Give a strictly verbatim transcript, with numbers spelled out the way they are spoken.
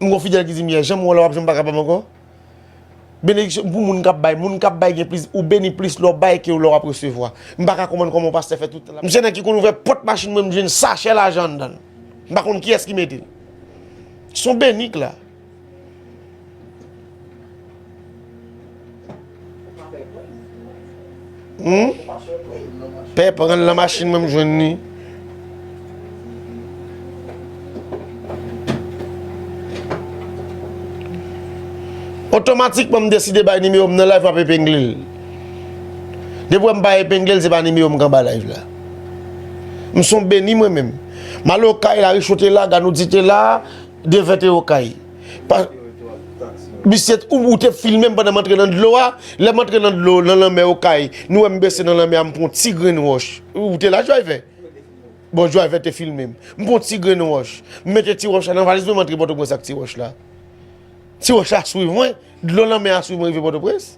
M gon fidèl ki di m yè, jan m wè w la, w ap janm pa kapab ankò. Benediksyon pou moun k ap bay. Moun k ap bay gen plis, ou beni plis lè w bay ke lè w ap resevwa. M pa ka konprann kòman yon pastè fè tout tan la. M se nèg ki konn ouvè pòt machin mwen, m jwenn sachè lajan anndan l. M pa konn kiyès ki mete l. Se yon beni k la. Hmm? Pè pran l nan machin mwen, m jwenn li. Otomatikman, m deside bay nimewo m nan live, m ap epengle l. Depi w wè m pa epengle l, se pa nimewo m k anba live la. M se yon beni mwen menm. M ale okay la, Richo te la, Ganoudi te la, Devè te okay. Pa, misye, ou, ou te filme m pandan m antre nan dlo a. Lè m antre nan dlo, nan lanmè okay, nou wè m bese nan lanmè a, m pran yon ti grenn wòch. Ou te la, Driver? Bon, Driver te filme m. M pran yon ti grenn wòch. M mete ti wòch la nan valiz mwen, m antre Pòtoprens ak ti wòch la. Ti wòch la swiv mwen. Dlo lanmè a swiv mwen rive Pòtoprens.